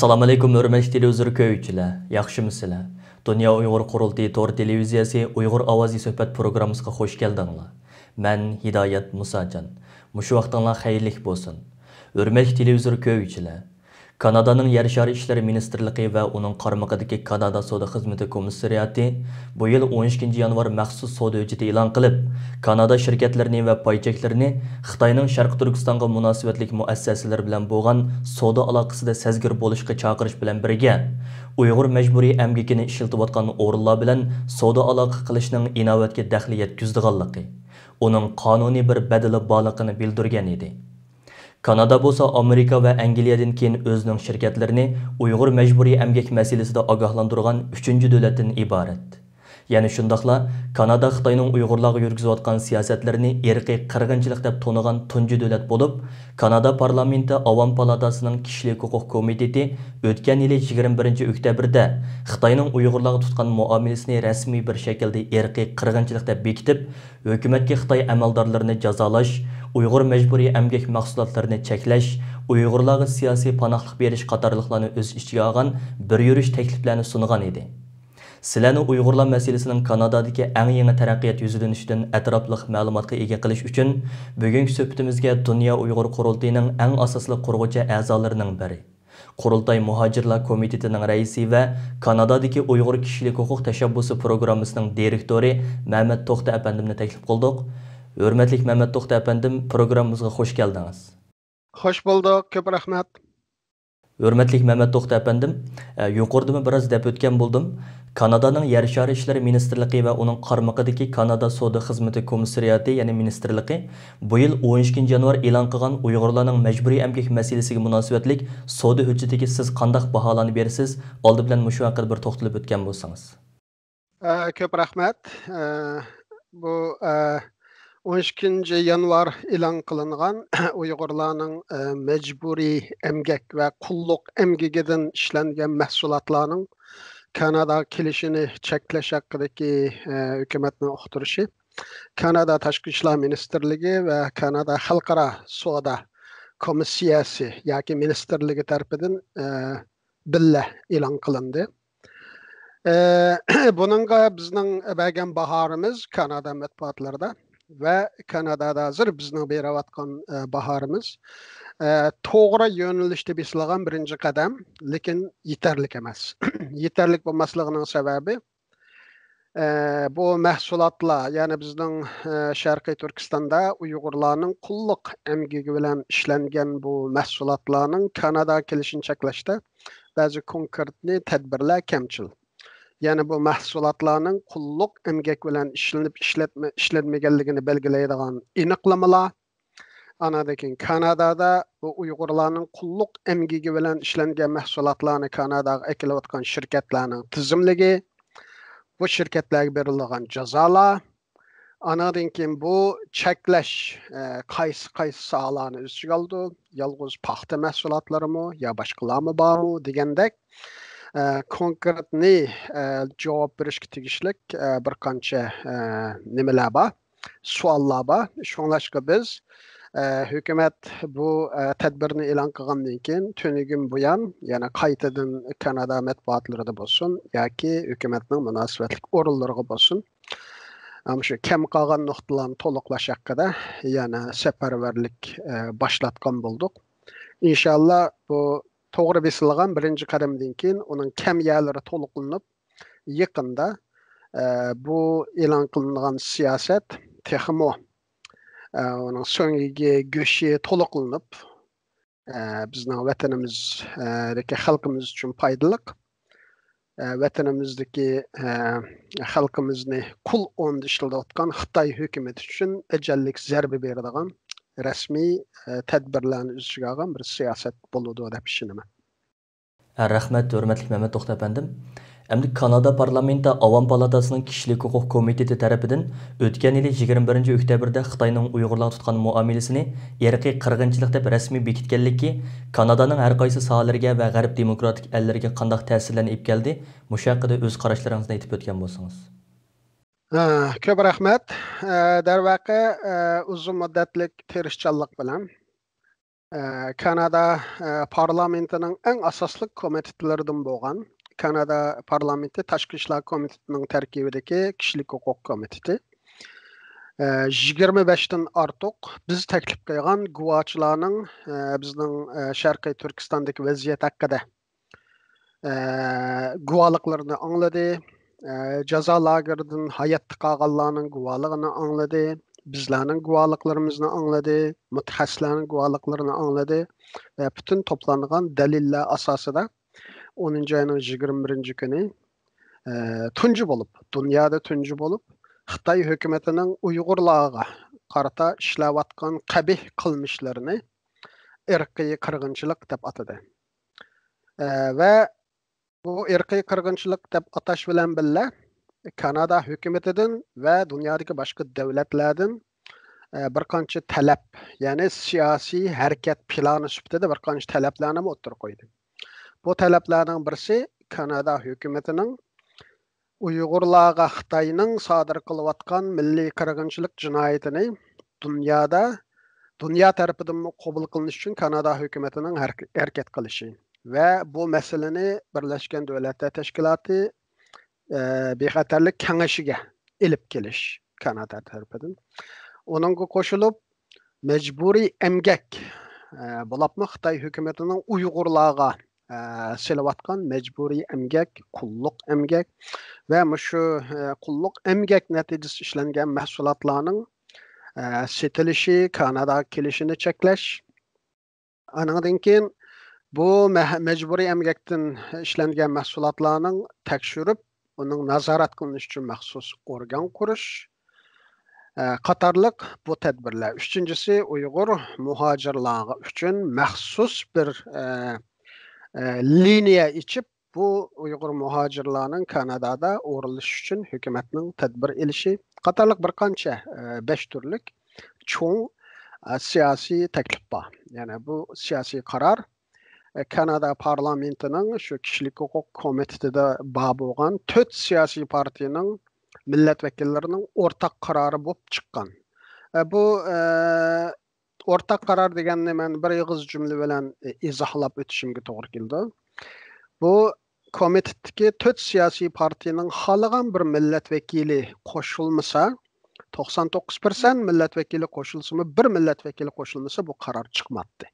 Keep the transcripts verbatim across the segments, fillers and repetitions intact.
ئەسسالامۇئەلەيكۇم، ھۆرمەتلىك تېلېۋىزور كۆرگۈچىلەر، ياخشىمۇسىلەر؟ دۇنيا ئۇيغۇر قۇرۇلتىيى تور تېلېۋىزىيەسى ئۇيغۇر ئاۋازى سۆھبەت پروگراممىسىغا خوش كەلدىڭلار. مەن ھىدايەت مۇساجان. مۇشۇ ۋاقتىڭلار خەيرلىك بولسۇن. ھۆرمەتلىك تېلېۋىزور كۆرگۈچىلەر، كانادانىڭ يەر شارى ئىشلىرى مىنىستىرلىقى ۋە ئۇنىڭ قارمىقىدىكى كانادا سودا خىزمىتى كومىسسارىياتى بۇ يىل ئون ئىككىنچى يانۋار مەخسۇس سودا ھۆججىتى ئېلان قىلىپ، كانادا شىركەتلىرىنى ۋە پاي چەكلىرىنى خىتاينىڭ شەرقىي تۈركىستانغا مۇناسىۋەتلىك مۇئەسسەسىلىرى بىلەن بولغان سودا ئالاقىسىدا سەزگۈر بولۇشقا چاقىرىش بىلەن بىرگە، ئۇيغۇر مەجبۇرىي ئەمگىكىنى ئىشلىتىۋاتقان ئورۇنلار بىلەن سودا ئالاقە قىلىشنىڭ ئىناۋەتكە دەخلى يەتكۈزىدىغانلىقى، ئۇنىڭ قانۇنىي بىر بەدىلى بارلىقىنى بىلدۈرگەن ئىدى. كانادا بولسا ئامېرىكا ۋە ئەنگلىيەدىن كېيىن ئۆزىنىڭ شىركەتلىرىنى ئۇيغۇر مەجبۇرىي ئەمگەك مەسىلىسىدە ئاگاھلاندۇرغان ئۈچىنچى دۆلەتتىن ئىبارەت. يەنە شۇنداقلا كانادا خىتاينىڭ ئۇيغۇرلارغا يۈرگۈزۈۋاتقان سىياسەتلىرىنى ئىرقىي قىرغىنچىلىق دەپ تونۇغان تۇنجى دۆلەت بولۇپ، كانادا پارلامېنتى ئاۋام پالاتاسىنىڭ كىشىلىك ھوقۇق كومىتېتى ئۆتكەن يىلى يىگىرمە بىرىنچى ئۆكتەبىردە خىتاينىڭ ئۇيغۇرلارغا تۇتقان مۇئامىلىسىنى رەسمىي بىر شەكىلدە ئىرقىي قىرغىنچىلىق دەپ بېكىتىپ، ھۆكۈمەتكە خىتاي ئەمەلدارلىرىنى جازالاش، ئۇيغۇر مەجبۇرىي ئەمگەك مەھسۇلاتلىرىنى چەكلەش، ئۇيغۇرلارغا سىياسىي پاناھلىق بېرىش قاتارلىقلارنى ئۆز ئىچىگە ئالغان بىر يۈرۈش تەكلىپلەرنى سۇنغان ئىدى. سىلەرنى ئۇيغۇرلار مەسىلىسىنىڭ كانادادىكى ئەڭ يېڭى تەرەققىيات يۈزلىنىشىدىن ئەتراپلىق مەلۇماتقا ئىگە قىلىش ئۈچۈن، بۈگۈنكى سۆھبىتىمىزگە دۇنيا ئۇيغۇر قۇرۇلتىيىنىڭ ئەڭ ئاساسلىق قۇرغۇچى ئەزالىرىنىڭ بىرى، قۇرۇلتاي مۇھاجىرلار كومىتېتىنىڭ رەئىسى ۋە كانادادىكى ئۇيغۇر كىشىلىك ھوقۇق تەشەببۇسى پروگراممىسىنىڭ دىرېكتورى مەمەت توختى ئەپەندىمنى تەكلىپ قىلدۇق. ھۆرمەتلىك مەمەت توختى ئەپەندىم، پروگراممىمىزغا خوش كەلدىڭىز. خوش بولدۇق، كۆپ رەھمەت. ھۆرمەتلىك مەمەت توختى ئەپەندىم، ئە، يۇقىرىدىمۇ بىراز دەپ ئۆتكەن بولدۇم. كانادانىڭ يەر شارى ئىشلىرى مىنىستىرلىقى ۋە ئۇنىڭ قارمىقىدىكى كانادا سودا خىزمىتى كومىسسارىياتى، يەنى مىنىستىرلىقى، بۇ يىل ئون ئىككىنچى يانۋار ئېلان قىلغان ئۇيغۇرلارنىڭ مەجبۇرىي ئەمگەك مەسىلىسىگە مۇناسىۋەتلىك سودا ھۆججىتىگە سىز قانداق باھالارنى بېرىسىز؟ ئالدى بىلەن مۇشۇ ھەققىدە بىر توختىلىپ ئۆتكەن بولسىڭىز. ئە، كۆپ رەھمەت. ئە، بۇ، ئە، ئون ئىككىنچى يانۋار ئېلان قىلىنغان ئۇيغۇرلارنىڭ، ئە، مەجبۇرىي ئەمگەك ۋە قۇللۇق ئەمگىكىدىن ئىشلەنگەن مەھسۇلاتلارنىڭ كاناداغا كېلىشىنى چەكلەش ھەققىدىكى، ئە، ھۆكۈمەتنىڭ ئۇقتۇرۇشى كانادا تاشقى ئىشلار مىنىستىرلىكى ۋە كانادا خەلقئارا سودا كومىسسىيەسى ياكى مىنىستىرلىكى تەرىپىدىن، ئە، بىللە ئېلان قىلىندى. ئە، بۇنىڭغا بىزنىڭ بەرگەن باھارىمىز كانادا مەتبۇئاتلىرىدا ۋە كانادادا ھازىر بىزنىڭ بېرىۋاتقان، ئە، باھارىمىز، ئە، توغرا يۆنىلىشتە بېسىلغان بىرىنچى قەدەم، لېكىن يېتەرلىك ئەمەس. يېتەرلىك بولماسلىقىنىڭ سەۋەبى، ئە، بۇ مەھسۇلاتلار، يەنى بىزنىڭ، ئە، شەرقىي تۈركىستاندا ئۇيغۇرلارنىڭ قۇللۇق ئەمگىكى بىلەن ئىشلەنگەن بۇ مەھسۇلاتلارنىڭ كاناداغا كېلىشىنى چەكلەشتە بەزى كونكرېتنى تەدبىرلەر كەمچىل. يەنى بۇ مەھسۇلاتلارنىڭ قۇللۇق ئەمگەك بىلەن ئىشلىنىپ ئىشلەتمە-، ئىشلەنمىگەنلىكىنى بەلگىلەيدىغان ئېنىقلىمىلار، ئاناندىن كېيىن كانادادا بۇ ئۇيغۇرلارنىڭ قۇللۇق ئەمگىكى بىلەن ئىشلەنگەن مەھسۇلاتلارنى كاناداغا ئەكېلىۋاتقان شىركەتلەرنىڭ تىزىملىكى، بۇ شىركەتلەرگە بېرىلىدىغان جازالار، ئاناندىن كېيىن بۇ چەكلەش، ئە، قايسى، قايسى ساھەلەرنى ئۆز ئىچىگە ئالىدۇ؟ يالغۇز پاختا مەھسۇلاتلىرىمۇ يا باشقىلارمۇ بارمۇ دېگەندەك، ئە، كونكرېتنى، ئە، جاۋاب بېرىشكە تېگىشلىك، ئە، بىر قانچە، ئە، نېمىلەر بار، سوئاللار بار. شۇڭلاشقا بىز، ئە، ھۆكۈمەت بۇ، ئە، تەدبىرنى ئېلان قىلغاندىن كېيىن تۈنۈگۈن بۇيان يەنە قايتىدىن كانادا مەتبۇئاتلىرىدا بولسۇن ياكى ھۆكۈمەتنىڭ مۇناسىۋەتلىك ئورۇنلىرىغا بولسۇن، ئە، مۇشۇ كەم قالغان نۇقتىلارنى تولۇقلاش ھەققىدە يەنە سەپەرۋەرلىك، ئە، باشلاتقان بولدۇق. ئىنشاللا بۇ توغرا بېسىلغان بىرىنچى قەدەمدىن كېيىن ئۇنىڭ كەم يەرلىرى تولۇقلىنىپ، يېقىندا، ئە، بۇ ئېلان قىلىنغان سىياسەت تېخىمۇ، ئە، ئۇنىڭ سۆڭىكى، گۆشى تولۇقلىنىپ، ئە، بىزنىڭ ۋەتىنىمىز، ئە، دىكى خەلقىمىز ئۈچۈن پايدىلىق، ئە، ۋەتىنىمىزدىكى، ئە، خەلقىمىزنى قۇل ئورنىدا ئىشلىتىۋاتقان خىتاي ھۆكۈمىتى ئۈچۈن ئەجەللىك زەربە بېرىدىغان رەسمىي، ئە، تەدبىرلەرنى ئۆز ئىچىگە ئالغان بىر سىياسەت بولىدۇ دەپ ئىشىنىمەن. رەھمەت، ھۆرمەتلىك مەمەت توختى ئەپەندىم. ئەمدى كانادا پارلامېنتى ئاۋام پالاتاسىنىڭ كىشىلىك ھوقۇق كومىتېتى تەرىپىدىن ئۆتكەن يىلى يىگىرمە بىرىنچى ئۆكتەبىردە خىتاينىڭ ئۇيغۇرلارغا تۇتقان مۇئامىلىسىنى ئىرقىي قىرغىنچىلىق دەپ رەسمىي بېكىتكەنلىكى كانادانىڭ ھەر قايسى ساھەلىرىگە ۋە غەرب دېموكراتىك ئەللىرىگە قانداق تەسىرلەرنى ئېلىپ كەلدى؟ مۇشۇ ھەققىدە ئۆز قاراشلىرىڭىزنى ئېيتىپ ئۆتكەن بولسىڭىز. ھە، كۆپ رەھمەت. ئە، دەرۋەقە، ئە، ئۇزۇن مۇددەتلىك تىرىشچانلىق بىلەن ئە، كانادا، ئە، پارلامېنتىنىڭ ئەڭ ئاساسلىق كومىتېتلىرىدىن بولغان كانادا پارلامېنتى تاشقى ئىشلار كومىتېتىنىڭ تەركىبىدىكى كىشىلىك ھوقۇق كومىتېتى، ئە، يىگىرمە بەشتىن ئارتۇق بىز تەكلىپ قىلغان گۇۋاچىلارنىڭ، ئە، بىزنىڭ، ئە، شەرقىي تۈركىستاندىكى ۋەزىيەت ھەققىدە، ئە، گۇۋاھلىقلىرىنى ئاڭلىدى. ئە، جازا لاگېرىدىن ھاياتتا قالغانلارنىڭ گۇۋاھلىقىنى ئاڭلىدى. بىزلەرنىڭ گۇۋاھلىقلىرىمىزنى ئاڭلىدى. مۇتەخەسسىسلەرنىڭ گۇۋاھلىقلىرىنى ئاڭلىدى. ۋە پۈتۈن توپلانغان دەلىللەر ئاساسىدا ئونىنچى ئاينىڭ يىگىرمە بىرىنچى كۈنى، ئە، تۇنجى بولۇپ، دۇنيادا تۇنجى بولۇپ، خىتاي ھۆكۈمىتىنىڭ ئۇيغۇرلارغا قارىتا ئىشلەۋاتقان قەبىھ قىلمىشلىرىنى ئىرقىي قىرغىنچىلىق دەپ ئاتىدى. ئە، ۋە بۇ ئىرقىي قىرغىنچىلىق دەپ ئاتاش بىلەن بىللە، كانادا ھۆكۈمىتىدىن ۋە دۇنيادىكى باشقا دۆلەتلەردىن، ئە، بىر قانچە تەلەپ، يەنى سىياسىي ھەرىكەت پىلانى سۈپىتىدە بىر قانچە تەلەپلەرنىمۇ ئوتتۇرىغا قويدى. بۇ تەلەپلەرنىڭ بىرسى كانادا ھۆكۈمىتىنىڭ ئۇيغۇرلارغا خىتاينىڭ سادىر قىلىۋاتقان مىللىي قىرغىنچىلىق جىنايىتىنى دۇنيادا، دۇنيا تەرىپىدىنمۇ قوبۇل قىلىنىش ئۈچۈن كانادا ھۆكۈمىتىنىڭ ھەرك-، ھەرىكەت قىلىشى ۋە بۇ مەسىلىنى بىرلەشكەن دۆلەتلەر تەشكىلاتى، ئە، بىخەتەرلىك كېڭىشىگە ئېلىپ كېلىش كانادا تەرىپىدىن. ئۇنىڭغا قوشۇلۇپ، مەجبۇرىي ئەمگەك، ئە، بولۇپمۇ خىتاي ھۆكۈمىتىنىڭ ئۇيغۇرلارغا، ئە، سېلىۋاتقان مەجبۇرىي ئەمگەك، قۇللۇق ئەمگەك ۋە مۇشۇ، ئە، قۇللۇق ئەمگەك نەتىجىسى ئىشلەنگەن مەھسۇلاتلارنىڭ، ئە، سېتىلىشى، كاناداغا كېلىشىنى چەكلەش. ئانىڭدىن كېيىن بۇ مەھ-، مەجبۇرىي ئەمگەكتىن ئىشلەنگەن مەھسۇلاتلارنىڭ تەكشۈرۈپ، ئۇنىڭ نازارەت قىلىنىشى ئۈچۈن مەخسۇس ئورگان قۇرۇش، ئە، قاتارلىق بۇ تەدبىرلەر. ئۈچىنچىسى، ئۇيغۇر مۇھاجىرلارغا ئۈچۈن مەخسۇس بىر، ئە، ئە، لىنىيە ئېچىپ، بۇ ئۇيغۇر مۇھاجىرلارنىڭ كانادادا ئورۇنلىشىش ئۈچۈن ھۆكۈمەتنىڭ تەدبىر ئېلىشى قاتارلىق بىر قانچە، ئە، بەش تۈرلۈك چوڭ، ئە، سىياسىي تەكلىپ بار. يەنى بۇ سىياسىي قارار، ئە، كانادا پارلامېنتىنىڭ شۇ كىشىلىك ھوقۇق كومىتېتىدا بار بولغان تۆت سىياسىي پارتىيىنىڭ مىللەت ۋەكىللىرىنىڭ ئورتاق قارارى بولۇپ چىققان. ئە، بۇ، ئە، ئورتاق قارار دېگەننى مەن بىر ئېغىز جۈملە بىلەن، ئى، ئىزاھلاپ ئۆتۈشۈمگە توغرا كېلىدۇ. بۇ كومىتېتتىكى تۆت سىياسىي پارتىيىنىڭ خالىغان بىر مىللەت ۋەكىلى قوشۇلمىسا، توقسان توققۇز پىرسەنت مىللەت ۋەكىلى قوشۇلسىمۇ، بىر مىللەت ۋەكىلى قوشۇلمىسا، بۇ قارار چىقمايتتى.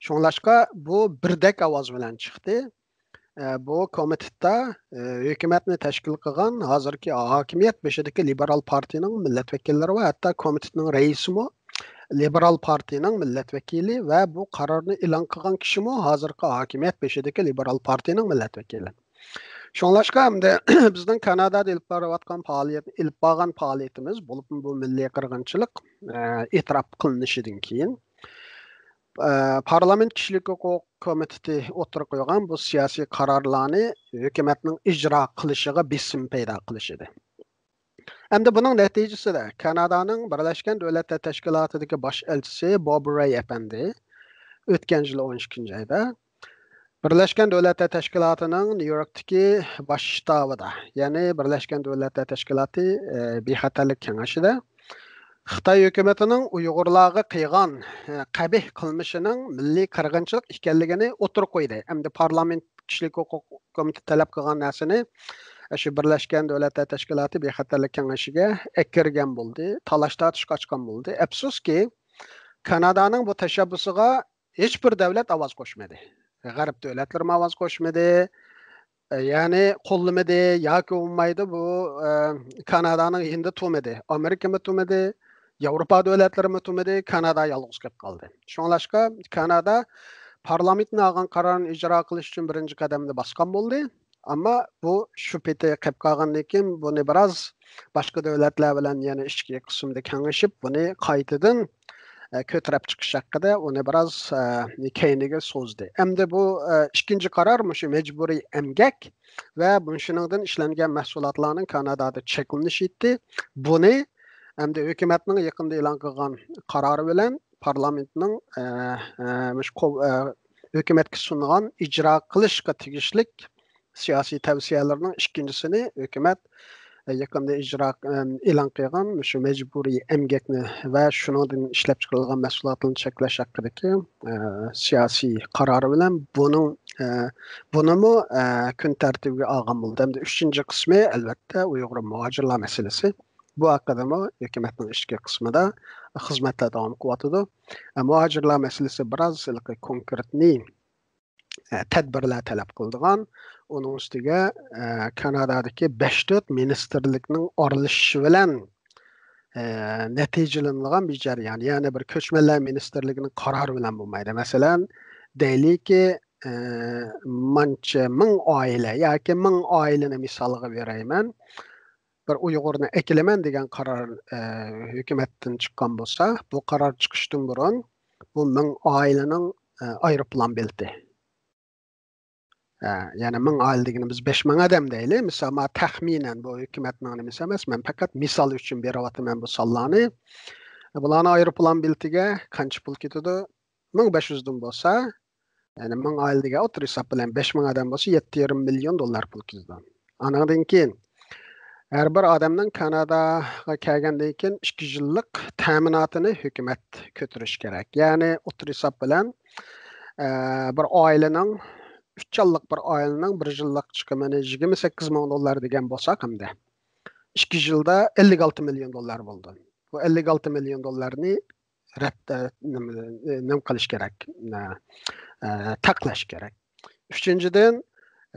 شۇڭلاشقا بۇ بىردەك ئاۋاز بىلەن چىقتى. ئە، بۇ كومىتېتتا، ئە، ھۆكۈمەتنى تەشكىل قىلغان ھازىرقى ھاكىمىيەت بېشىدىكى لىبېرال پارتىيىنىڭ مىللەت ۋەكىللىرى ۋە ھەتتا كومىتېتنىڭ رەئىسىمۇ لىبېرال پارتىيىنىڭ مىللەت ۋەكىلى ۋە بۇ قارارنى ئېلان قىلغان كىشىمۇ ھازىرقى ھاكىمىيەت بېشىدىكى لىبېرال پارتىيىنىڭ مىللەت ۋەكىلى. شۇڭلاشقا ئەمدى بىزنىڭ كانادادا ئېلىپ بارىۋاتقان پائالىيەت، ئېلىپ بارغان پائالىيىتىمىز، بولۇپمۇ بۇ مىللىي قىرغىنچىلىق، ئە، ئېتىراپ قىلىنىشىدىن كېيىن، ئە، پارلامېنت كىشىلىك ھوقۇق كومىتېتى ئوتتۇرىغا قويغان بۇ سىياسىي قارارلارنى ھۆكۈمەتنىڭ ئىجرا قىلىشىغا بېسىم پەيدا قىلىش ئىدى. ئەمدى بۇنىڭ نەتىجىسىدە كانادانىڭ بىرلەشكەن دۆلەتلەر تەشكىلاتىدىكى باش ئەلچىسى بوب رەي ئەپەندى ئۆتكەن يىل ئون ئىككىنچى ئايدا بىرلەشكەن دۆلەتلەر تەشكىلاتىنىڭ نيۇ يوركتىكى باش شتابىدا، يەنى بىرلەشكەن دۆلەتلەر تەشكىلاتى، ئە، بىخەتەرلىك كېڭىشىدە خىتاي ھۆكۈمىتىنىڭ ئۇيغۇرلارغا قىلغان، ئە، قەبىھ قىلمىشىنىڭ مىللىي قىرغىنچىلىق ئىكەنلىكىنى ئوتتۇرىغا قويدى. ئەمدى پارلامېنت كىشىلىك ھوقۇق كومىتېتى تەلەپ قىلغان نەرسىنى شۇ بىرلەشكەن دۆلەتلەر تەشكىلاتى بىخەتەرلىك كېڭىشىگە ئەكىرگەن بولدى، تالاش-تارتىشقا ئاچقان بولدى. ئەپسۇسكى، كانادانىڭ بۇ تەشەببۇسىغا ھېچ بىر دۆلەت ئاۋاز قوشمىدى. غەرب دۆلەتلىرىمۇ ئاۋاز قوشمىدى. يەنى قوللىمىدى ياكى بولمايدۇ بۇ، ئە، كانادانىڭ يېنىدا تۇرمىدى، ئامېرىكىمۇ تۇرمىدى، ياۋروپا دۆلەتلىرىمۇ تۇرمىدى، كانادا يالغۇز قېلىپ قالدى. شۇڭلاشقا كانادا پارلامېنتنىڭ ئالغان قارارىنى ئىجرا قىلىش ئۈچۈن بىرىنچى قەدەمنى باسقان بولدى. ئەمما بۇ شۇ پېتى قېلىپ قالغاندىن كېيىن بۇنى بىراز باشقا دۆلەتلەر بىلەن يەنە ئىچكى قىسىمدا كېڭىشىپ، بۇنى قايتىدىن، ئە، كۆتۈرۈپ چىقىش ھەققىدە ئۇنى بىراز، ئە، كەينىگە سوزدى. ئەمدى بۇ، ئە، ئىككىنچى قارار مۇشۇ مەجبۇرىي ئەمگەك ۋە مۇشۇنىڭدىن ئىشلەنگەن مەھسۇلاتلارنىڭ كانادادا چەكلىنىشى ئىدى. بۇنى ئەمدى ھۆكۈمەتنىڭ يېقىندا ئېلان قىلغان قارارى بىلەن پارلامېنتنىڭ، ئە، ئە، مۇشۇ قو-، ئە، ھۆكۈمەتكە سۇنغان ئىجرا قىلىشقا تېگىشلىك سىياسىي تەۋسىيەلىرىنىڭ ئىككىنچىسىنى ھۆكۈمەت، يېقىندا ئىجرا، ئېلان قىلغان مۇشۇ مەجبۇرىي ئەمگەكنى ۋە شۇنىڭدىن ئىشلەپچىقىرىلغان مەھسۇلاتلارنى چەكلەش ھەققىدىكى، ئە، سىياسىي قارارى بىلەن بۇنىڭ، ئە، بۇنىمۇ، ئە، كۈن تەرتىپىگە ئالغان بولدى. ھەمدە ئۈچىنچى قىسمى، ئەلۋەتتە، ئۇيغۇر مۇھاجىرلار مەسىلىسى. بۇ ھەققىدىمۇ ھۆكۈمەتنىڭ ئىچكى قىسمىدا خىزمەتلەر داۋام قىلىۋاتىدۇ. ئە، مۇھاجىرلار مەسىلىسى بىراز ھېلىقى كونكرېتنى، ئە، تەدبىرلەر تەلەپ قىلىدىغان، ئۇنىڭ ئۈستىگە، ئە، كانادادىكى بەش تۆت مىنىستىرلىكنىڭ ئارىلىشىشى بىلەن، ئە، نەتىجىلىنىدىغان بىر جەريان. يەنى بىر كۆچمەنلەر مىنىستىرلىكىنىڭ قارارى بىلەن بولمايدۇ. مەسىلەن، دەيلىكى، ئە، مانچە مىڭ ئائىلە ياكى مىڭ ئائىلىنى مىسالغا بېرەيمەن. بىر ئۇيغۇرنى ئەكېلىمەن دېگەن قارار، ئە، ھۆكۈمەتتىن چىققان بولسا، بۇ قارار چىقىشتىن بۇرۇن بۇ مىڭ ئائىلىنىڭ، ئە، ئايروپىلان بېلىتى. ئە، يەنى مىڭ ئائىلە دېگىنىمىز بەش مىڭ ئادەم دەيلى. مىسال، مانا تەخمىنەن بۇ ھۆكۈمەتنىڭ نېمىسى ئەمەس، مەن پەقەت مىسال ئۈچۈن بېرىۋاتىمەن بۇ سانلارنى. بۇلارنىڭ ئايروپىلان بېلىتىگە قانچە پۇل كېتىدۇ؟ مىڭ بەش يۈزدىن بولسا، يەنى مىڭ ئائىلە دېگەن ئوتتۇرا ھېساب بىلەن بەش مىڭ ئادەم بولسا، يەتتە يېرىم مىليون دوللار پۇل كېتىدۇ. ئانىڭدىن كېيىن ھەر بىر ئادەمنىڭ كاناداغا كەلگەندىن كېيىن ئىككى يىللىق تەمىناتىنى ھۆكۈمەت كۆتۈرۈشى كېرەك. يەنى ئوتتۇرا ھېساب بىلەن، ئە، بىر ئائىلىنىڭ، ئۈچ جانلىق بىر ئائىلىنىڭ بىر يىللىق چىقىمىنى يىگىرمە سەككىز مىڭ دوللار دېگەن بولساق، ھەمدە ئىككى يىلدا ئەللىك ئالتە مىليون دوللار بولدى. بۇ ئەللىك ئالتە مىليون دوللارنى رەت، ئە، نېمە، نېمە قىلىش كېرەك؟ ئە، ئە، تەقلەش كېرەك. ئۈچىنچىدىن،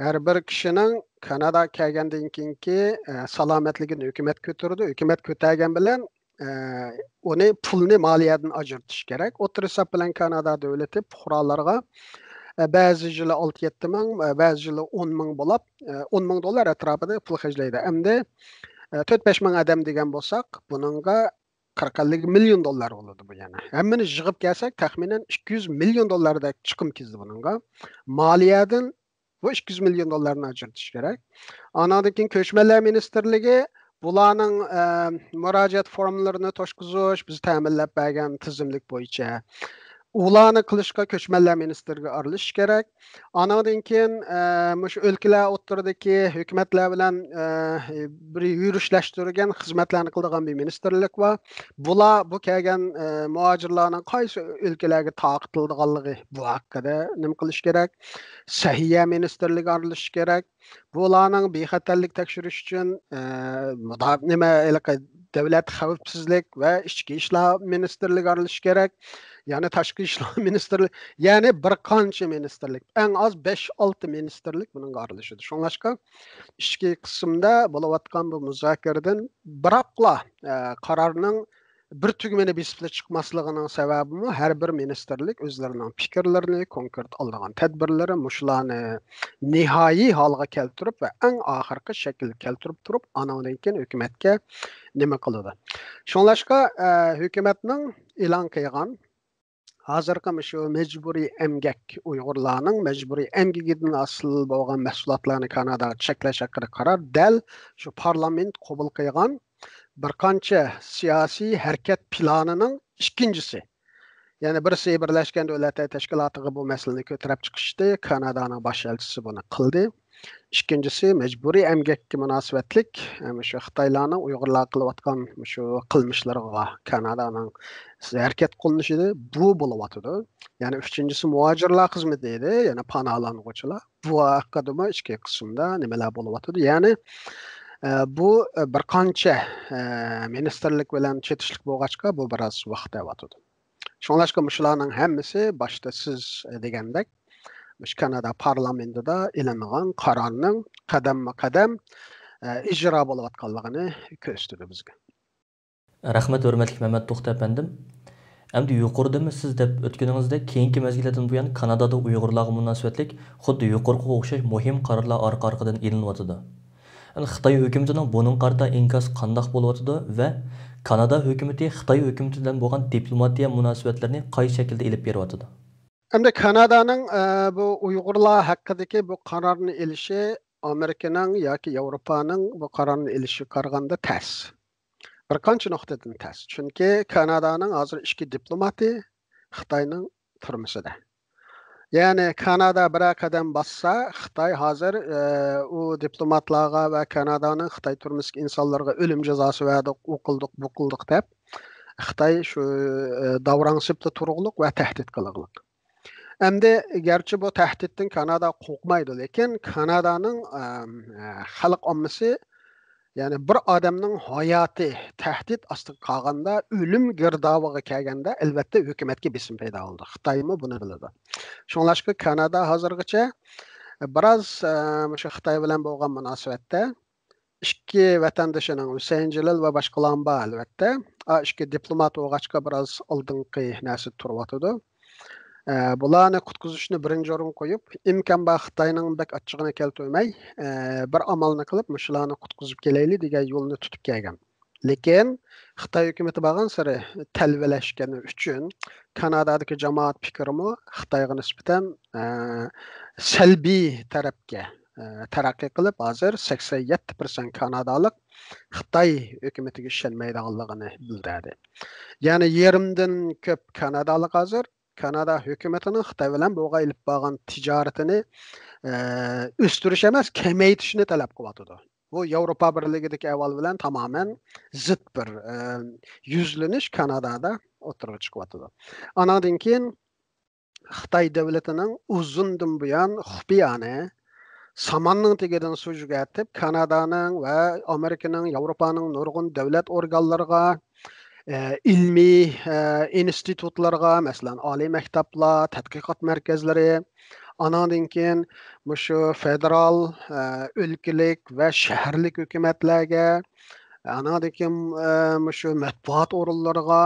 ھەر بىر كىشىنىڭ كاناداغا كەلگەندىن كېيىنكى، ئە، سالامەتلىكىنى ھۆكۈمەت كۆتۈرىدۇ. ھۆكۈمەت كۆتەرگەن بىلەن، ئە، ئۇنى، پۇلنى مالىيەدىن ئاجرىتىش كېرەك. ئوتتۇرا ھېساب بىلەن كانادا دۆلىتى پۇقرالارغا، ئە، بەزى يىلى ئالتە يەتتە مىڭ، ئە، بەزى يىلى ئون مىڭ بولاپ، ئە، ئون مىڭ دوللار ئەتراپىدا پۇل خەجلەيدۇ. ئەمدى، ئە، تۆت بەش مىڭ ئادەم دېگەن بولساق، بۇنىڭغا قىرىق ئەللىك مىليون دوللار بولىدۇ بۇ يەنە. ھەممىنى يىغىپ كەلسەك، تەخمىنەن ئىككى يۈز مىليون دوللاردەك چىقىم كېتىدۇ بۇنىڭغا. مالىيەدىن بۇ ئىككى يۈز مىليون دوللارنى ئاجرىتىش كېرەك. ئانىڭدىن كېيىن كۆچمەنلەر مىنىستىرلىكى بۇلارنىڭ، ئە، مۇراجىئەت فورمىلىرىنى توشقۇزۇش، بىز تەمىنلەپ بەرگەن تىزىملىك بويىچە ئۇلارنى قىلىشقا كۆچمەنلەر مىنىستىرلىكى ئارىلىشىش كېرەك. ئانىڭدىن كېيىن، ئە، مۇشۇ ئۆلكىلەر ئوتتۇرىدىكى ھۆكۈمەتلەر بىلەن، ئە، بىر يۈرۈشلەشتۈرگەن خىزمەتلەرنى قىلىدىغان بىر مىنىستىرلىك بار. بۇلار بۇ كەلگەن، ئە، مۇھاجىرلارنىڭ قايسى ئۆلكىلەرگە تارقىتىلىدىغانلىقى، بۇ ھەققىدە نېمە قىلىش كېرەك؟ سەھىيە مىنىستىرلىكى ئارىلىشىش كېرەك. بۇلارنىڭ بىخەتەرلىك تەكشۈرۈش ئۈچۈن، ئە، مۇدا-، نېمە، ھېلىقى دۆلەت خەۋپسىزلىك ۋە ئىچكى ئىشلار مىنىستىرلىكى ئارىلىشىش كېرەك. يەنى تاشقى ئىشلار مىنىستىرلىكى، يەنى بىر قانچە مىنىستىرلىك، ئەڭ ئاز بەش ئالتە مىنىستىرلىك بۇنىڭغا ئارىلىشىدۇ. شۇڭلاشقا ئىچكى قىسىمدا بولۇۋاتقان بۇ مۇزاكىرىدىن بىراقلا، ئە، قارارنىڭ بىر تۈگمىنى بېسىپلا چىقماسلىقىنىڭ سەۋەبىمۇ ھەر بىر مىنىستىرلىك ئۆزلىرىنىڭ پىكىرلىرىنى، كونكرېت ئالىدىغان تەدبىرلىرى، مۇشۇلارنى نىھائىي ھالغا كەلتۈرۈپ ۋە ئەڭ ئاخىرقى شەكىلگە كەلتۈرۈپ تۇرۇپ، ئانىڭدىن كېيىن ھۆكۈمەتكە نېمە قىلىدۇ. شۇڭلاشقا، ئە، ھۆكۈمەتنىڭ ئېلان قىلغان ھازىرقى مۇشۇ مەجبۇرىي ئەمگەك، ئۇيغۇرلارنىڭ مەجبۇرىي ئەمگىكىدىن ھاسىل بولغان مەھسۇلاتلارنى كاناداغا چەكلەش ھەققىدە قارار دەل شۇ پارلامېنت قوبۇل قىلغان بىر قانچە سىياسىي ھەرىكەت پىلانىنىڭ ئىككىنچىسى. يەنى بىرسى بىرلەشكەن دۆلەتلەر تەشكىلاتىغا بۇ مەسىلىنى كۆتۈرۈپ چىقىشتى، كانادانىڭ باش ئەلچىسى بۇنى قىلدى. ئىككىنچىسى، مەجبۇرىي ئەمگەككە مۇناسىۋەتلىك، ئە، مۇشۇ خىتايلارنىڭ ئۇيغۇرلارغا قىلىۋاتقان مۇشۇ قىلمىشلىرىغا كانادانىڭ ھەرىكەت قىلىنىشى بۇ بولۇۋاتىدۇ. يەنى ئۈچىنچىسى مۇھاجىرلار خىزمىتى ئىدى، يەنى پاناھلانغۇچىلار. بۇ ھەققىدىمۇ ئىچكى قىسىمدا نېمىلەر بولۇۋاتىدۇ. يەنى، ئە، بۇ، ئە، بىر قانچە، ئە، مىنىستىرلىك بىلەن چېتىشلىق بولغاچقا، بۇ بىراز ۋاقىت ئېلىۋاتىدۇ. شۇڭلاشقا مۇشۇلارنىڭ ھەممىسى باشتا سىز، ئە، دېگەندەك، مۇشۇ كانادا پارلامېنتىدا ئېلىنغان قارارنىڭ قەدەممۇ قەدەم، ئە، ئىجرا بولۇۋاتقانلىقىنى كۆرسىتىدۇ بىزگە. رەھمەت، ھۆرمەتلىك مەمەت توختى ئەپەندىم. ئەمدى يۇقىرىدىمۇ سىز دەپ ئۆتكىنىڭىزدەك، كېيىنكى مەزگىللەردىن بۇيان كانادادا ئۇيغۇرلارغا مۇناسىۋەتلىك خۇددى يۇقىرىقىغا ئوخشاش مۇھىم قارارلار ئارقا-ئارقىدىن ئېلىنىۋاتىدۇ. خىتاي ھۆكۈمىتىنىڭ بۇنىڭغا قارىتا ئىنكاسى قانداق بولۇۋاتىدۇ ۋە كانادا ھۆكۈمىتى خىتاي ھۆكۈمىتى بىلەن بولغان دىپلوماتىيە مۇناسىۋەتلىرىنى قايسى شەكىلدە ئېلىپ بېرىۋاتىدۇ؟ ئەمدى كانادانىڭ، ئە، بۇ ئۇيغۇرلار ھەققىدىكى بۇ قارارنى ئېلىشى ئامېرىكىنىڭ ياكى ياۋروپانىڭ بۇ قارارنى ئېلىشىغا قارىغاندا تەس. بىر قانچە نۇقتىدىن تەس. چۈنكى كانادانىڭ ھازىر ئىككى دىپلوماتى خىتاينىڭ تۈرمىسىدە. يەنى كانادا بىرەر قەدەم باسسا، خىتاي ھازىر ئۇ دىپلوماتلارغا ۋە كانادانىڭ خىتاي تۈرمىسىدىكى ئىنسانلارغا ئۆلۈم جازاسى بەردۇق، ئۇ قىلدۇق، بۇ قىلدۇق دەپ، خىتاي شۇ داۋراڭ سېپىدە تۇرغۇلۇق ۋە تەھدىت قىلغۇلۇق. ئەمدى گەرچە بۇ تەھدىتتىن كانادا قورقمايدۇ، لېكىن كانادانىڭ خەلق ئاممىسى، يەنى بىر ئادەمنىڭ ھاياتى تەھدىت ئاستىغا قالغاندا، ئۆلۈم گىردابىغا كەلگەندە، ئەلۋەتتە ھۆكۈمەتكە بېسىم پەيدا بولىدۇ. خىتايمۇ بۇنى بىلىدۇ. شۇڭلاشقا كانادا ھازىرغىچە بىراز مۇشۇ خىتاي بىلەن بولغان مۇناسىۋەتتە ئىككى ۋەتەندىشىنىڭ، ھۈسەيىن جېلىل ۋە باشقىلارمۇ بار، ئەلۋەتتە، ئىككى دىپلومات بولغاچقا بىراز ئالدىنقى نەرسىدە تۇرۇۋاتىدۇ. بۇلارنى قۇتقۇزۇشنى بىرىنچى ئورۇنغا قويۇپ، ئىمكان بار خىتاينىڭ بەك ئاچچىقىنى كەلتۈرمەي، بىر ئامالنى قىلىپ مۇشۇلارنى قۇتقۇزۇپ كېلەيلى دېگەن يولنى تۇتۇپ كەلگەن. لېكىن خىتاي ھۆكۈمىتى بارغانسېرى تەلۋىلەشكەنلىكى ئۈچۈن كانادادىكى جامائەت پىكرىمۇ خىتايغا نىسبەتەن سەلبىي تەرەپكە تەرەققىي قىلىپ، ھازىر سەكسەن يەتتە پىرسەنت كانادالىق خىتاي ھۆكۈمىتىگە ئىشەنمەيدىغانلىقىنى بىلدۈردى. يەنى يېرىمدىن كۆپ كانادالىق ھازىر كانادا ھۆكۈمىتىنىڭ خىتاي بىلەن بولغان ئېلىپ بارغان تىجارىتىنى ئۆستۈرۈش ئەمەس، كېمەيتىشنى تەلەپ قىلىۋاتىدۇ. بۇ ياۋروپا بىرلىكىدىكى ئەھۋال بىلەن تامامەن زىت بىر يۈزلىنىش كانادادا ئوتتۇرىغا چىقىۋاتىدۇ. ئاناندىن كېيىن خىتاي دۆلىتىنىڭ ئۇزۇندىن بۇيان خۇپىيانە ساماننىڭ تېگىدىن سۇ چۈگەتىپ، كانادانىڭ ۋە ئامېرىكىنىڭ، ياۋروپانىڭ نۇرغۇن دۆلەت ئورگانلىرىغا، ئىلمىي ئىنستىتۇتلارغا، مەسىلەن، ئالىي مەكتەپلەر، تەتقىقات مەركەزلىرى، ئاناندىن كېيىن مۇشۇ فېدېرال، ئۆلكىلىك ۋە شەھەرلىك ھۆكۈمەتلەرگە، ئاناندىن كېيىن مۇشۇ مەتبۇئات ئورۇنلىرىغا،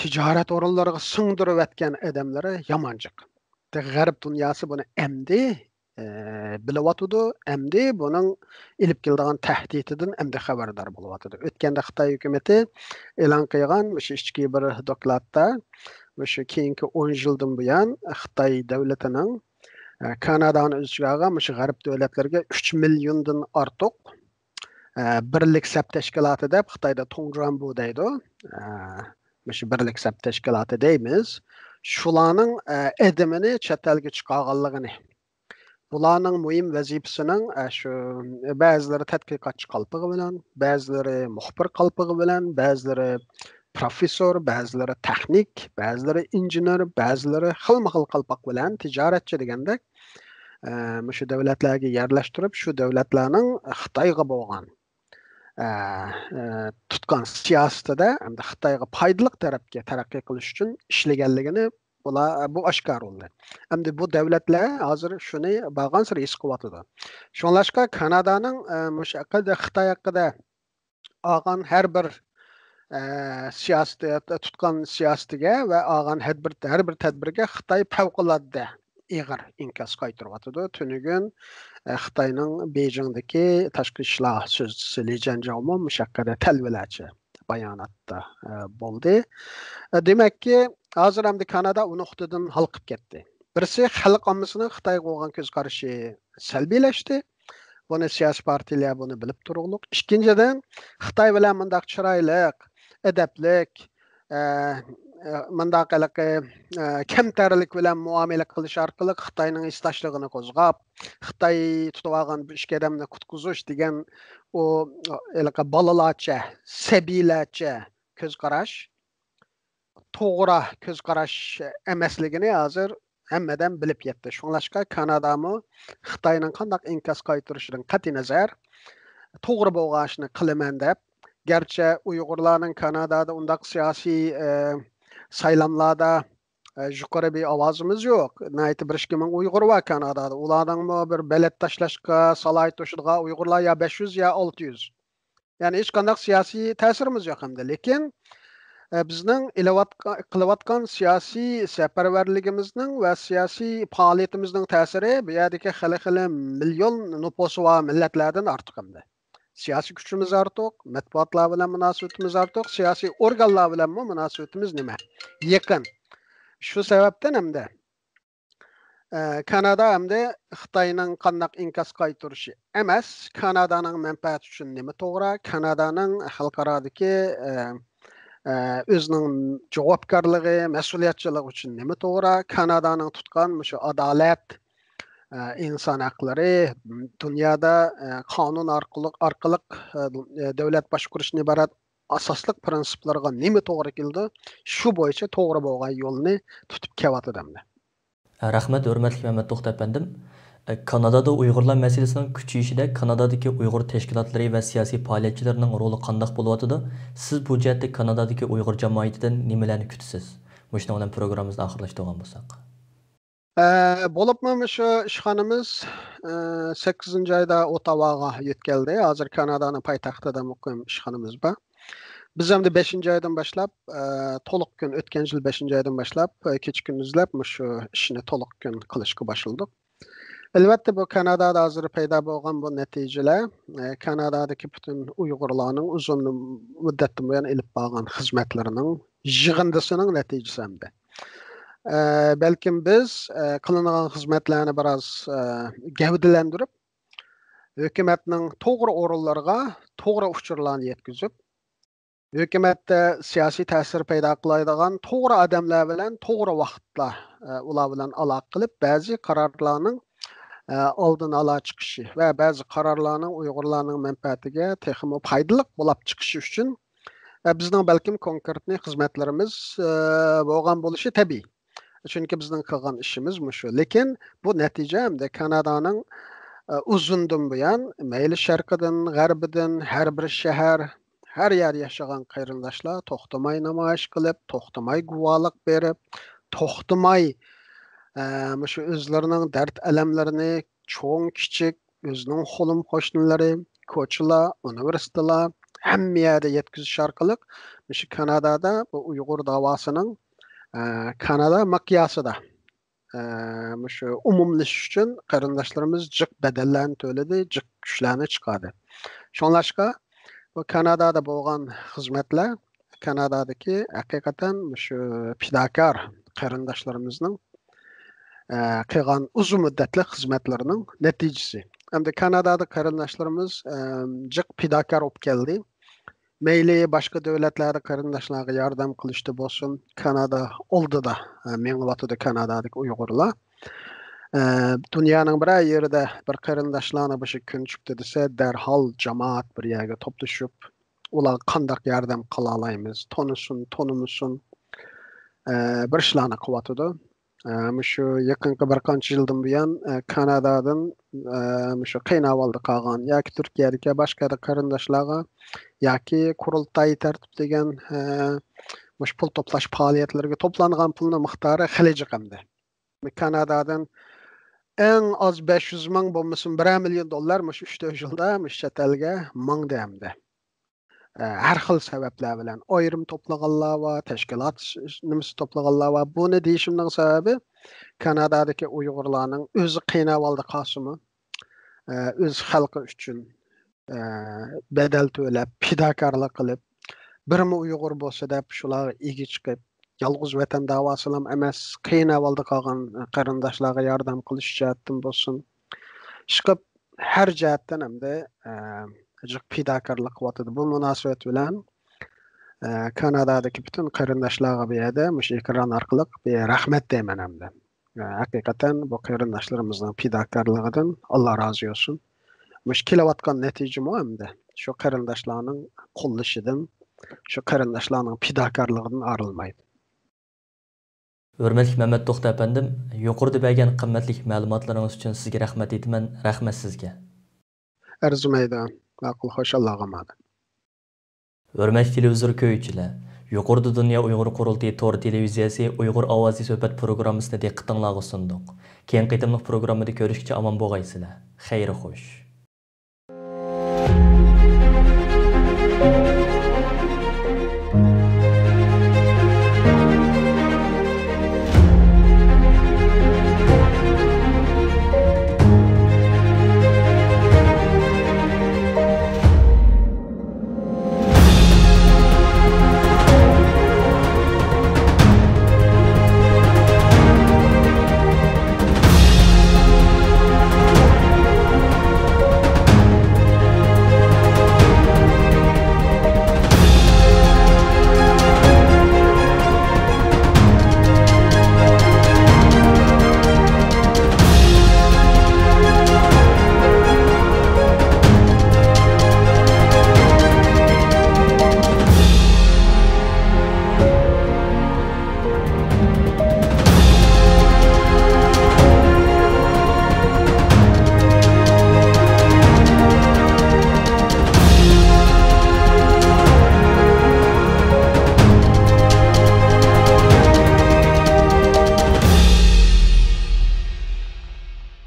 تىجارەت ئورۇنلىرىغا سىڭدۈرۈۋەتكەن ئادەملىرى يامان جىق. غەرب دۇنياسى بۇنى ئەمدى بىلىۋاتىدۇ، ئەمدى بۇنىڭ ئېلىپ كېلىدىغان تەھدىتىدىن ئەمدى خەۋەردار بولۇۋاتىدۇ. ئۆتكەندە خىتاي ھۆكۈمىتى ئېلان قىلغان مۇشۇ ئىچكى بىر دوكلاتتا، مۇشۇ كېيىنكى ئون يىلدىن بۇيان خىتاي دۆلىتىنىڭ كانادانى ئۆز ئىچىگە ئالغان مۇشۇ غەرب دۆلەتلىرىگە ئۈچ مىليوندىن ئارتۇق بىرلىك سەپ تەشكىلاتى دەپ خىتايدا تۇڭجۇەنبۇ دەيدۇ. مۇشۇ بىرلىك سەپ تەشكىلاتى دەيمىز. شۇلارنىڭ ئادىمىنى چەت ئەلگە چىقارغانلىقىنى، بۇلارنىڭ مۇھىم ۋەزىپىسىنىڭ شۇ بەزىلىرى تەتقىقاتچى قالپىقى بىلەن، بەزىلىرى مۇخبىر قالپىقى بىلەن، بەزىلىرى پروفېسسور، بەزىلىرى تېخنىك، بەزىلىرى ئىنژېنېر، بەزىلىرى خىلمۇ خىل قالپاق بىلەن تىجارەتچى دېگەندەك، مۇشۇ دۆلەتلەرگە يەرلەشتۈرۈپ، شۇ دۆلەتلەرنىڭ خىتايغا بولغان تۇتقان سىياسىتىدە ئەمدى خىتايغا پايدىلىق تەرەپكە تەرەققىي قىلىش ئۈچۈن ئىشلىگەنلىكىنى بۇلار، بۇ ئاشكارا بولدى. ئەمدى بۇ دۆلەتلەر ھازىر شۇنى بارغانسېرى ھېس قىلىۋاتىدۇ. شۇڭلاشقا كانادانىڭ مۇشۇ ھەققىدە، خىتاي ھەققىدە ئالغان ھەر بىر سىياسىتى، تۇتقان سىياسىتىگە ۋە ئالغان ھەر بىر، ھەر بىر تەدبىرگە خىتاي پەۋقۇلئاددە ئېغىر ئىنكاس قايتۇرۇۋاتىدۇ. تۈنۈگۈن خىتاينىڭ بېيجىڭدىكى تاشقى ئىشلار سۆزچىسى لى جيەنجاۋمۇ مۇشۇ ھەققىدە تەلۋىلەرچە باياناتتا بولدى. دېمەككى، ھازىر ئەمدى كانادا ئۇ نۇقتىدىن ھالقىپ كەتتى. بىرسى، خەلق ئاممىسىنىڭ خىتايغا بولغان كۆز قارىشى سەلبىيلەشتى. بۇنى سىياسىي پارتىيىلەر بۇنى بىلىپ تۇرۇقلۇق. ئىككىنچىدىن، خىتاي بىلەن مۇنداق چىرايلىق، ئەدەپلىك، ئە، ئە، مۇنداق ھېلىقى، ئە، كەمتەرلىك بىلەن مۇئامىلە قىلىش ئارقىلىق خىتاينىڭ ھېسداشلىقىنى قوزغاپ، خىتاي تۇتۇۋالغان بۇ ئىككى ئادەمنى قۇتقۇزۇش دېگەن ئۇ ھېلىقى بالىلارچە، سەبىيلەرچە كۆز قاراش توغرا كۆز قاراش ئەمەسلىكىنى ھازىر ھەممە ئادەم بىلىپ يەتتى. شۇڭلاشقا كانادامۇ خىتاينىڭ قانداق ئىنكاس قايتۇرۇشىدىن قەتئىينەزەر، توغرا بولغان ئىشنى قىلىمەن دەپ، گەرچە ئۇيغۇرلارنىڭ كانادادا ئۇنداق سىياسىي، ئە، سايلاملاردا، ئە، يۇقىرى بىر ئاۋازىمىز يوق. ناھايىتى بىر ئىككى مىڭ ئۇيغۇر بار كانادادا. ئۇلارنىڭمۇ بىر بېلەت تاشلاشقا سالاھىيىتى توشىدىغان ئۇيغۇرلار يا بەش يۈز يا ئالتە يۈز. يەنى ھېچقانداق سىياسىي تەسىرىمىز يوق ئەمدى. لېكىن، ئە، بىزنىڭ ئېلىۋاتقا-، قىلىۋاتقان سىياسىي سەپەرۋەرلىكىمىزنىڭ ۋە سىياسىي پائالىيىتىمىزنىڭ تەسىرى بۇ يەردىكى خېلى، خېلى مىليون نوپۇسى بار مىللەتلەردىن ئارتۇق ئەمدى. سىياسىي كۈچىمىز ئارتۇق، مەتبۇئاتلار بىلەن مۇناسىۋىتىمىز ئارتۇق، سىياسىي ئورگانلار بىلەنمۇ مۇناسىۋىتىمىز نېمە؟ يېقىن. شۇ سەۋەبتىن ئەمدى ئە، كانادا ئەمدى خىتاينىڭ قانداق ئىنكاس قايتۇرۇشى ئەمەس، كانادانىڭ مەنپەئەتى ئۈچۈن نېمە توغرا، كانادانىڭ خەلقئارادىكى، ئە، ئە، ئۆزىنىڭ جاۋابكارلىقى، مەسئۇلىيەتچىلىكى ئۈچۈن نېمە توغرا، كانادانىڭ تۇتقان مۇشۇ ئادالەت، ئە، ئىنسان ھەقلىرى، دۇنيادا، ئە، قانۇن ئارقىلىق، ئارقىلىق، ئە، دۆلەت باشقۇرۇشتىن ئىبارەت ئاساسلىق پىرىنسىپلارغا نېمە توغرا كېلىدۇ، شۇ بويىچە توغرا بولغان يولنى تۇتۇپ كېلىۋاتىدۇ ئەمدى. رەھمەت، ھۆرمەتلىك مەمەت توختى ئەپەندىم. كانادادا ئۇيغۇرلار مەسىلىسىنىڭ كۈچىيىشىدە كانادادىكى ئۇيغۇر تەشكىلاتلىرى ۋە سىياسىي پائالىيەتچىلىرىنىڭ رولى قانداق بولۇۋاتىدۇ؟ سىز بۇ جەھەتتە كانادادىكى ئۇيغۇر جامائىتىدىن نېمىلەرنى كۈتىسىز؟ مۇشۇنىڭ بىلەن پروگراممىمىزنى ئاخىرلاشتۇرغان بولساق. ئە، بولۇپمۇ مۇشۇ ئىشخانىمىز، ئە، سەككىزىنچى ئايدا ئوتاۋاغا يۆتكەلدى. ھازىر كانادانىڭ پايتەختىدە مۇقىم ئىشخانىمىز بار. بىز ئەمدى بەشىنچى ئايدىن باشلاپ، ئە، تولۇق كۈن، ئۆتكەن يىل بەشىنچى ئايدىن باشلاپ، ئە، كېچە كۈندۈزلەپ مۇشۇ ئىشنى تولۇق كۈن قىلىشقا باشلىدۇق. ئەلۋەتتە، بۇ كانادادا ھازىر پەيدا بولغان بۇ نەتىجىلەر، ئە، كانادادىكى پۈتۈن ئۇيغۇرلارنىڭ ئۇزۇن مۇددەتتىن بۇيان ئېلىپ بارغان خىزمەتلىرىنىڭ يىغىندىسىنىڭ نەتىجىسى ئەمدى. ئە، بەلكىم بىز، ئە، قىلىنغان خىزمەتلەرنى بىراز، ئە، گەۋدىلەندۈرۈپ، ھۆكۈمەتنىڭ توغرا ئورۇنلىرىغا توغرا ئۇچۇرلارنى يەتكۈزۈپ، ھۆكۈمەتتە سىياسىي تەسىر پەيدا قىلالايدىغان توغرا ئادەملەر بىلەن توغرا ۋاقىتتا، ئە، ئۇلار بىلەن ئالاقە قىلىپ، بەزى قارارلارنىڭ، ئە، ئالدىنى ئالا چىقىشى ۋە بەزى قارارلارنىڭ ئۇيغۇرلارنىڭ مەنپەئەتىگە تېخىمۇ پايدىلىق بولاپ چىقىشى ئۈچۈن، ئە، بىزنىڭ بەلكىم كونكرېتنى خىزمەتلىرىمىز، ئە، بولغان بولۇشى تەبىئىي. چۈنكى بىزنىڭ قىلغان ئىشىمىز مۇشۇ. لېكىن بۇ نەتىجە ئەمدى كانادانىڭ، ئە، ئۇزۇندىن بۇيان مەيلى شەرقىدىن، غەربىدىن، ھەر بىر شەھەر، ھەر يەردە ياشىغان قېرىنداشلار توختىماي نامايىش قىلىپ، توختىماي گۇۋاھلىق بېرىپ، توختىماي، ئە، مۇشۇ ئۆزلىرىنىڭ دەرد-ئەلەملىرىنى چوڭ-كىچىك، ئۆزىنىڭ قولۇم-قوشنىلىرى، كوچىلار، ئۇنىۋېرسىتېتلار، ھەممە يەردە يەتكۈزۈش ئارقىلىق مۇشۇ كانادادا بۇ ئۇيغۇر داۋاسىنىڭ، ئە، كانادا مىقياسىدا، ئە، مۇشۇ ئومۇملىشىش ئۈچۈن قېرىنداشلىرىمىز جىق بەدەللەرنى تۆلىدى، جىق كۈچلەرنى چىقاردى. شۇڭلاشقا، بۇ كانادادا بولغان خىزمەتلەر كانادادىكى ھەقىقەتەن مۇشۇ پىداكار قېرىنداشلىرىمىزنىڭ، ئە، قىلغان ئۇزۇن مۇددەتلىك خىزمەتلىرىنىڭ نەتىجىسى. ئەمدى كانادادا قېرىنداشلىرىمىز، ئە، جىق پىداكار بولۇپ كەلدى. مەيلى باشقا دۆلەتلەردە قېرىنداشلارغا ياردەم قىلىشتا بولسۇن، كانادا ئالدىدا، ئە، مېڭىۋاتىدۇ كانادادىكى ئۇيغۇرلار. ئە، دۇنيانىڭ بىرەر يېرىدە بىر قېرىنداشلارنى بۇ كۈن چىقتى دېسە، دەرھال جامائەت بىر يەرگە توپلىشىپ، ئۇلارغا قانداق ياردەم قىلالايمىز، تونۇسۇن، تونۇمىسۇن، ئە، بىر ئىشلارنى قىلىۋاتىدۇ. ئە، مۇشۇ يېقىنقى بىر قانچە يىلدىن بۇيان، ئە، كانادادىن، ئە، مۇشۇ قىيىن ئەھۋالدا قالغان ياكى تۈركىيەدىكى باشقا يەردە قېرىنداشلارغا ياكى قۇرۇلتاي تەرتىپلىگەن، ئە، مۇشۇ پۇل توپلاش پائالىيەتلىرىگە توپلانغان پۇلنىڭ مىقدارى خېلى جىق ئەمدى. كانادادىن ئەڭ ئاز بەش يۈز مىڭ بولمىسۇن، بىرەر مىليون دوللار مۇشۇ ئۈچ تۆت يىلدا مۇشۇ چەت ئەلگە ماڭدى ئەمدى. ئە، ھەر خىل سەۋەبلەر بىلەن ئايرىم توپلىغانلار بار، تەشكىلات ش-، نېمىسى توپلىغانلار بار. بۇنى دېيىشىمنىڭ سەۋەبى، كانادادىكى ئۇيغۇرلارنىڭ ئۆزى قىيىن ئەھۋالدا قالسىمۇ، ئە، ئۆز خەلقى ئۈچۈن، ئە، بەدەل تۆلەپ، پىداكارلىق قىلىپ، بىرمۇ ئۇيغۇر بولسا دەپ شۇلارغا ئىگە چىقىپ، يالغۇز ۋەتەن داۋاسىلام ئەمەس، قىيىن ئەھۋالدا قالغان قېرىنداشلارغا ياردەم قىلىش جەھەتتىن بولسۇن، ئىشقىلىپ ھەر جەھەتتىن ئەمدى، ئە، جىق پىداكارلىق قىلىۋاتىدۇ. بۇ مۇناسىۋەت بىلەن، ئە، كانادادىكى پۈتۈن قېرىنداشلارغا بۇ يەردە مۇشۇ ئېكران ئارقىلىق بىر رەھمەت دەيمەن ئەمدى. ئە، ھەقىقەتەن بۇ قېرىنداشلىرىمىزنىڭ پىداكارلىقىدىن ئاللا رازى بولسۇن. مۇشۇ كېلىۋاتقان نەتىجىمۇ ئەمدى شۇ قېرىنداشلارنىڭ قوللىشىدىن، شۇ قېرىنداشلارنىڭ پىداكارلىقىدىن ئايرىلمايدۇ. ھۆرمەتلىك مەمەت توختى ئەپەندىم، يۇقىرىدا بەرگەن قىممەتلىك مەلۇماتلىرىڭىز ئۈچۈن سىزگە رەھمەت ئېيتىمەن. رەھمەت سىزگە. ئەرزىمەيدۇ. ماقۇل، خوش، ئاللاغا ئامانەت. ھۆرمەتلىك تېلېۋىزور كۆرگۈچىلەر، يۇقىرىدا دۇنيا ئۇيغۇر قۇرۇلتىيى تور تېلېۋىزىيەسى ئۇيغۇر ئاۋازى سۆھبەت پروگراممىسىنى دىققىتىڭلارغا سۇندۇق. كېيىنكى قېتىملىق پروگراممىدا كۆرۈشكىچە ئامان بولغايسىلەر. خەير خوش.